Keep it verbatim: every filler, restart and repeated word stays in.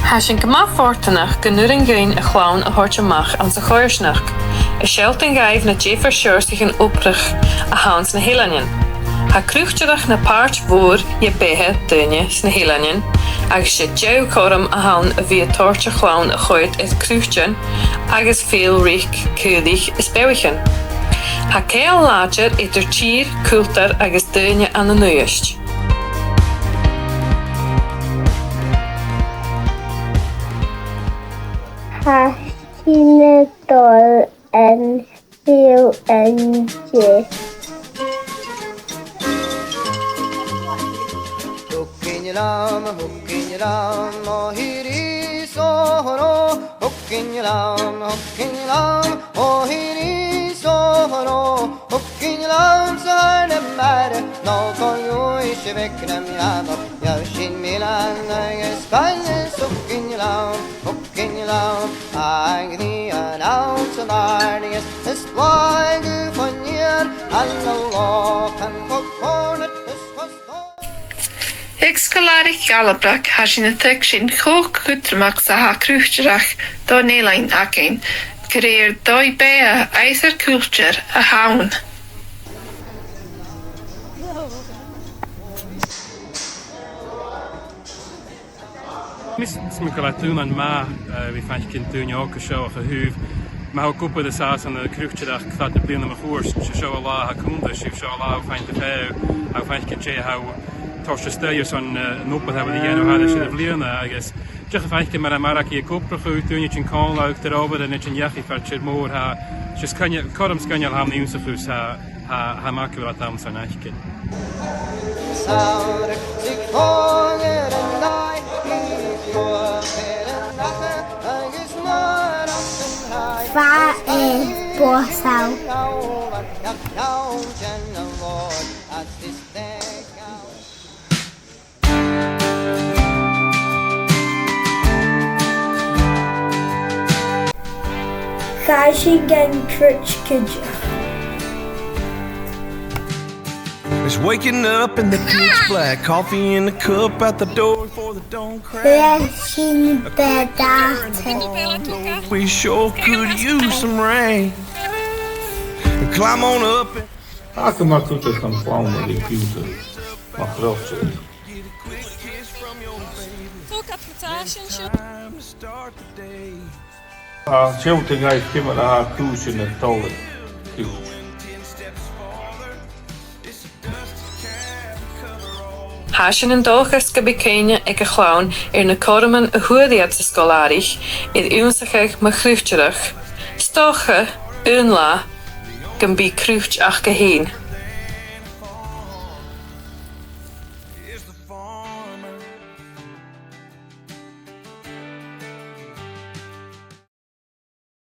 Tha sinn gu math fortanach gun urrainn dhuinn a' chlann a thoirt a-mach anns a' choimhearsnachd, a' sealltainn dhaibh na diofar sheòrsaichean obrach a th' anns na h-eileanan. Tha croitearachd na pàirt mhòr de bheatha daoine sna h-eileanan, agus 's e deagh chothrom a th' ann a bhith a' toirt a' chlann a choimhead air croitearan agus fèill-reic, caoraich is beathaichean. Tha ceangal làidir eadar tìr, cultar agus daoine ann an Uibhist. Tha sinn a' dol an seo an-diugh. Thugainn leam, thugainn leam, o thìr is o thrò. Thugainn leam, thugainn leam, o thìr is o thrò. Thugainn leam sa bheinn a-màireach, no co-dhiù sa bheinn a-màireach. Gheibh sinn mìlean agus bainne, thugainn leam, thugainn leam. Ag dìon anns an àirigh is, is blàth gu fon iar, ann an lochan cho còrnail is cho stòlda. Aig Sgoil Àraich Dhalabrog, tha sinn a' tuigsinn cho cudromach 's a tha croitearachd don eilean againn, gu lèir dòigh beatha is ar cultar a th' ann. Is, is mi gu bheil e daonnan math, eh, a bhith a' faicinn daoine òga seo a' tighinn. Ma tha cupla de sàs ann an croitearachd fad na bliadhna mun cuairt, 's e seo an latha a tha cunntadh, 's e seo an latha a tha faighinn do phàigheadh, a tha faicinn dè tha toirt a-steach airson, eh, an obair a tha iad a' dèanamh thairis air a' bhliadhna, agus dìreach a' faicinn mar a tha margaidh ag obrachadh, daoine a' tighinn còmhla, ag obair, an uair sin dhachaigh far an tìr mhòr, tha, 's e sgoinneil, cothrom sgoinneil a th' ann ionnsachadh, tha, tha, tha margaidh a' dol a dh'fhaighinn san àite. Bha e bòsach. Chaidh sinn dhan chroit cuideachd. It's waking up in the pitch black, coffee in the cup at the door before the dawn crack. Bha sinn beathach. We sure could use some rain. Climb on up and... Tha e gu math cudromach dhan chlann a bhith a' coimhead mar chroitearan. Tóg iad na taistean seo. Tha e a' sealltainn dhaibh ciamar a tha cùisean a' dol. Tha sinn an dòchas gum bi cuimhne aig a' chlann air na cothroman a fhuair iad san sgoil-àraich air ionnsachadh mu chroitearachd, 's dòcha aon latha gum bi croit aca fhèin.